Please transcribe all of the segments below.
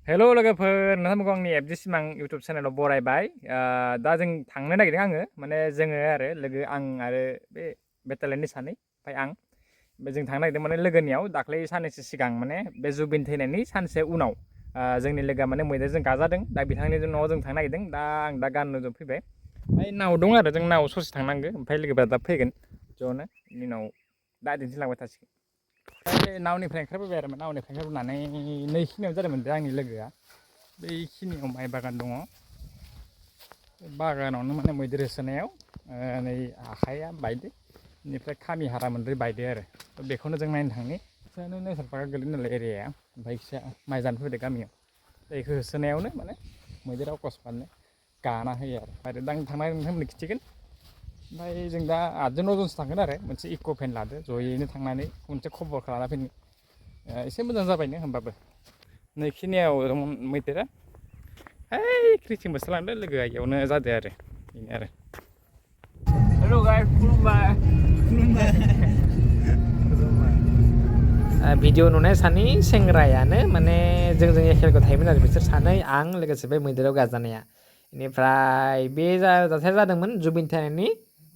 हेल' लोगोफोर नोंथांमोनखौ आंनि एफजि सिमां इउटुब चेनेलाव बरायबाय दा जों थांनो नागिरदों आङो माने जोङो आरो लोगो आं आरो बे बेटालियननि सानै ओमफ्राय आं जों थांनो नागिरदों माने लोगोनियाव दाख्लै साननैसो सिगां माने बे जुबिन थैनायनि सानसे उनाव जोंनि लोगोआ माने मैदेरजों गाजादों दा बिथांनि न'आव जों थांनो नागिरदों दा आं दा गाननो जों फैबाय ओमफ्राय नाव दं आरो जों नाव ससे थांनांगौ ओमफ्राय लोगोफोरा दा फैगोन ज'नो बिनि उनाव दा दिन्थिलांबाय थासिगोन नावनिफ्राय ओंखारबोबाय आरो नावनिफ्राय ओंखारबोनानै नैखिनियाव जादोंमोन आंनि लोगोआ बैखिनियाव माइ बागान दङ बागानावनो माने मैदेर होसोनायाव नै आखाइया बायदो बेनिफ्राय खामि हारा मोनब्रै बायदो आरो बेखौनो जों नायनो थांनि फिसानो नेसनेल पार्कआ गोलैयो नालाय एरियाया ओमफ्राय फिसा माइ जानो फैदो गामियाव बेखौ होसोनायावनो माने मैदेरा अकसमातनो गाना होयो आरो ओमफ्राय थांनाय नोंथांमोननो खिथिगोन ओमफ्राय जों दा 8 जन 9 जनसो थांगोन आरो मोनसे इक' भेन लादो ज'यैनो थांनानै मोनसे खबरखौ लाना फैनो एसे मोजां जाबायनो होमबाबो नैखिनियाव मैदेरा है क्रिथिं बोस्रालांदो लोगोआ इयावनो जादो आरो बेनो आरो हेल' गाइस खुलुमबाय भिडिअ नुनाय सानै सेंग्रायानो माने जोंजों एखे लोगोआव थायोमोन आरो बिसोर सानै आं लोगोसे बे मैदेराव गाजानाया बेनिफ्राय बे जाथाया जादोंमोन जुबिन थैनायनि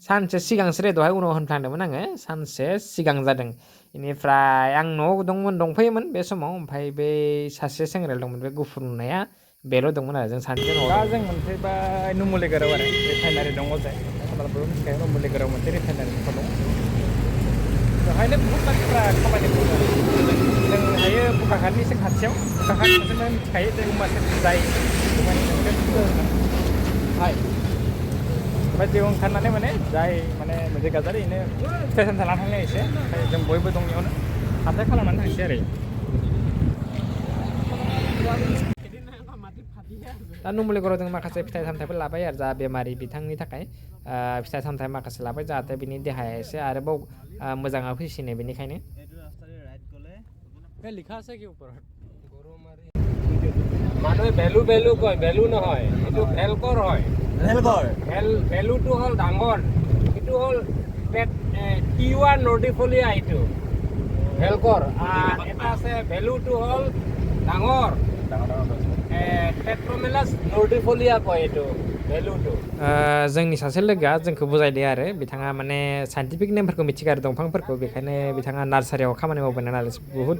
सानसे सिगांसो रे दहाय उनाव होनफ्लांदोंमोन आङो सानसे सिगां जादों बेनिफ्राय आं न'आव दंफैयोमोन बे समाव ओमफ्राय बे सासे सेंग्रा दंमोन बे गुफुर नुनाया बेल' दंमोन आरो जों सानैजों न'आव दा जों मोनफैबाय नुमुलिगुराव आरो रिफाइनारि दङ जाय बयबो मिथिखायो नुमुलिगुराव मोनसे रिफाइनारि दङ बेवहायनो बहुत मानसिफ्रा खामानि मावो जों हायो बुखाखानि एसे खाथियाव बुखाखानि नोंसोरनो मिथिखायो जों मासे जाय हाय ओमफ्राय बेयाव ओंखारनानै माने जाय माने मोनसे गाजारि बेनो फिथाइ सामथाइ लाना थाङो एसे ओमफ्राय जों बयबो दं बेयावनो हाथाय खालामनानै थांसै आरो दा नुमुलिगुराव जों माखासे फिथाइ सामथाइफोर लाबाय आरो जा बेमारि बिथांनि थाखाय फिथाइ सामथाइ माखासे लाबाय जाहाथे बिनि देहाया एसे आरोबाव मोजाङाव फैसिनो बेनिखायनो লিখা আছে কি ওপৰত মানুহে ভেলু ভেলু কয় ভেলু নহয় এইটো ভেলকৰ হয় ভেলকৰ ভেলুটো হ'ল ডাঙৰ এইটো হ'ল টিৱা নৰ্ডিফলিয়া এইটো ভেলকৰ আৰু এটা আছে ভেলুটো হ'ল ডাঙৰ पेट्रोमेलास नर्डिफलिया कय एटु भेलुटु जोंनि सासे लोगोआ जोंखौ बुजायदो आरो बिथाङा माने साइन्टिफिक नेमफोरखौ मिथिगौ आरो दंफांफोरखौ बेखायनो बिथाङा नार्सारियाव खामानि मावबाय नालाय बुहुत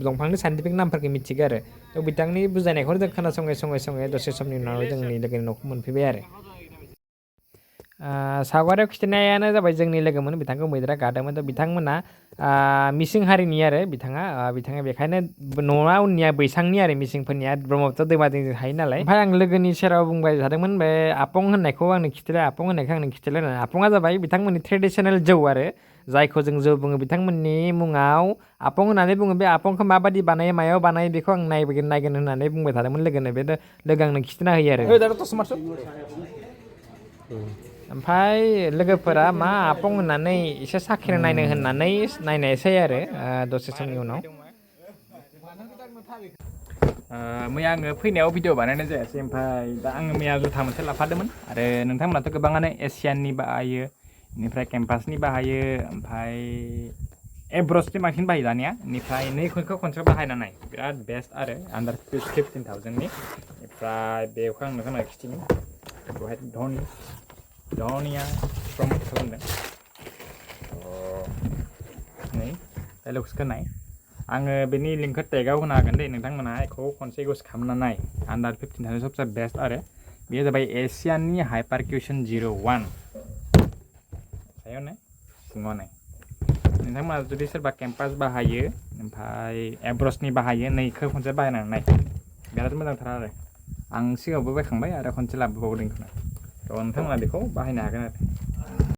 दंफांनि साइन्टिफिक नामफोरखौ मिथिगौ आरो थ' बिथांनि बुजायनायखौ जों खोनासङै दसे समनि उनाव जोंनि लोगोनि न'खौ मोनफैबाय आरो सावगारियाव खिथिनायानो जाबाय जोंनि लोगोमोन बिथांखौ मैदेरा गादोंमोन थ' बिथांमोना मिसिं हारिनि आरो बिथाङा बेखायनो न'आ उननिया बैसांनि आरो मिसिंफोरनिया ब्रह्मपुत्र दैमा दैजों हायो नालाय ओमफ्राय आं लोगोनि सेराव बुंबाय थादोंमोन बे आपं होननायखौ आंनो खिथिलाय आपङा जाबाय बिथांमोननि ट्रेडिसनेल जौ आरो जायखौ जों जौ बुङो बिथांमोननि मुङाव आपं होननानै बुङो बे आपंखौ माबादि बानायो मायाव बानायो बेखौ आं नायगोन होननानै बुंबाय थादोंमोन लोगोनो बे लोगो आंनो खिथिना होयो आरो ओमफ्राय लोगोफोरा मा आपं होननानै एसे साखिना नायनो होननानै नायनायसै आरो दसे समनि उनाव मैया आङो फैनायाव भिडिअ बानायनाय जायासै ओमफ्राय दा आङो मैया जुथा मोनसे लाफादोंमोन आरो नोंथांमोनाथ' गोबाङानो एसियाननि बाहायो बेनिफ्राय केम्पासनि बाहायो ओमफ्राय एब्रसनि बांसिन बाहायो दानिया बेनिफ्राय नैखौ खनसे बाहायना नाय बिराद बेस्ट आरो आन्डार 15,000नि ओमफ्राय बेखौ आं नोंथांमोना खिथिनि बेवहाय धनिया प्रमट खालामदों नै डायलग्सखौ नाय आङो बेनि लिंकखौ टेगाव होनो हागोन दे नोंथांमोना बेखौ खनसे इउज खालामना नाय आन्डार 15,000 सबसे बेस्ट आरो बेयो जाबाय एसियाननि हाइपारकिउसन 01 सायाव नाय सिङाव नाय नोंथांमोना जुदि सोरबा केम्पास बाहायो ओमफ्राय एब्रसनि बाहायो नैखौ खनसे बाहायनानै नाय बिराद मोजांथार आरो आं सिगाङावबो बायखांबाय आरो खनसे लाबोबावदों थ' नोंथांमोना बेखौ बाहायनो हागोन आरो